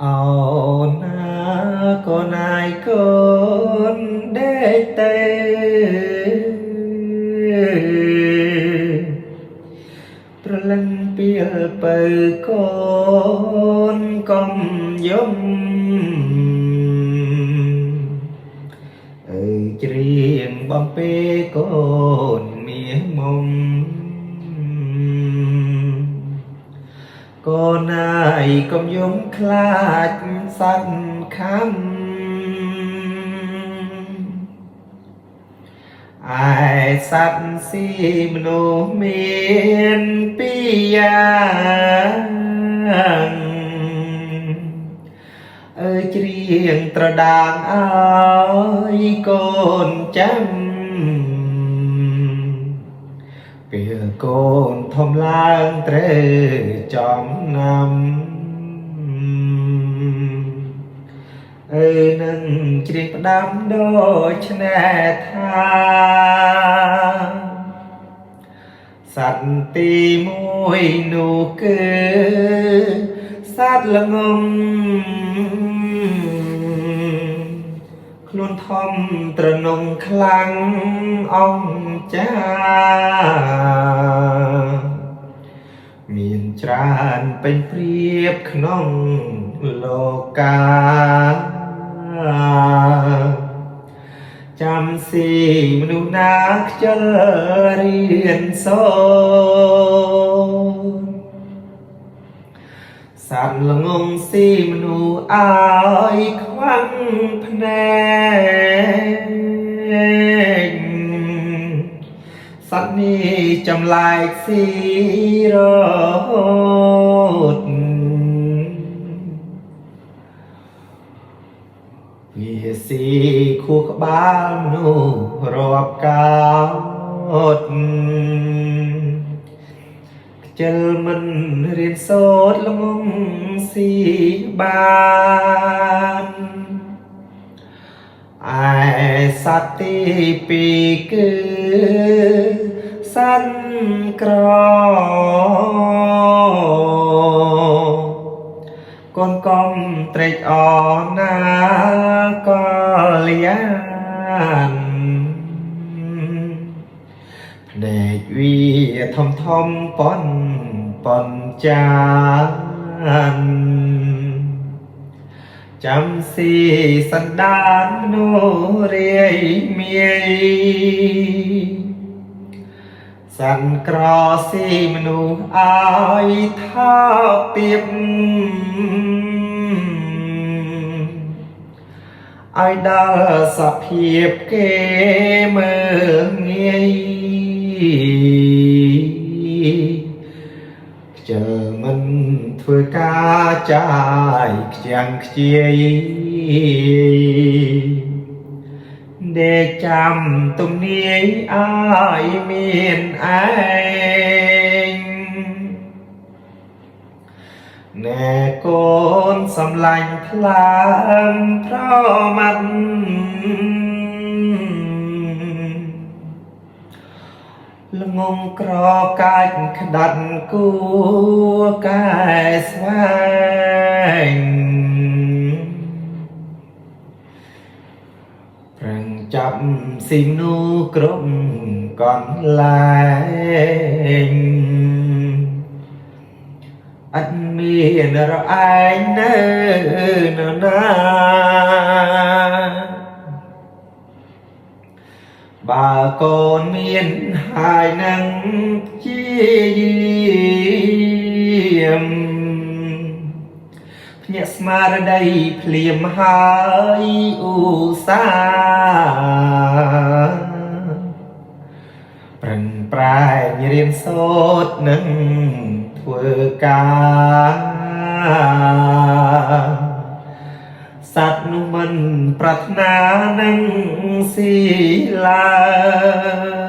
អូណាកូនណាយកូនដេកទៅប្រលឹងពីលពៅកូនកុំយំអើយច្រៀងបំពេកូនមាសមុំ កូនណាយកុំយំខ្លាចសត្វខំឯសត្វស៊ីមនុស្សមានពីរយ៉ាងអើយច្រៀងត្រដាងឲ្យកូនចាំ ពេលកូនធំឡើងត្រូវចំណាំអើនឹងច្រៀងផ្ដាំដូចឆ្នេះថាសត្វទីមួយនោះគឺសត្វល្ងងខ្លួនធំត្រនំខ្លាំងអង្ចាមានច្រើនពេញព្រៀបក្នុងលោកាចាំស៊ីមនុស្សណាខ្ជិលរៀនសូត្រ សត្វល្ងងស៊ីមនុស្សឲ្យខ្វាំងភ្នែកសត្វនេះចម្លែកស៊ីរហូតវាស៊ីខួរក្បាលមនុស្សរាប់កោត ខ្ជិលមិនរៀនសូត្រល្ងងស៊ីបានឯសត្វទីពីរគឺសត្វក្រកូនកុំត្រេកអរណាកល្យាន ភ្នែកវាធំធំប៉ុនប៉ុនចានចាំស៊ីសន្តានមនុស្សរាយមាយសន្នក្រស៊ីមនុស្សឲ្យថោកទាប ឲ្យដល់សភាពគេមើលងាយខ្ជិលមិនធ្វើការចាយខ្ចាំងខ្ជាយដេកចាំទំនាយឲ្យមានឯង ណែកូនសំឡាញ់ថ្លើមប្រមាត់ល្ងងក្រកាច់ក្តាត់គួកែស្វែងប្រឹងចាប់ស៊ីមនុស្សគ្រប់កន្លែង អត់មានរឯងនៅនរណាបើកូនមានហើយនឹងជាយាមភ្ញាក់ស្មារតីភ្លាមហើយឧស្សាហ៍ប្រឹងប្រែងរៀនសូត្រនឹងធ្វើការសត្វនោះមិនប្រាថ្នានឹងស៊ីឡើ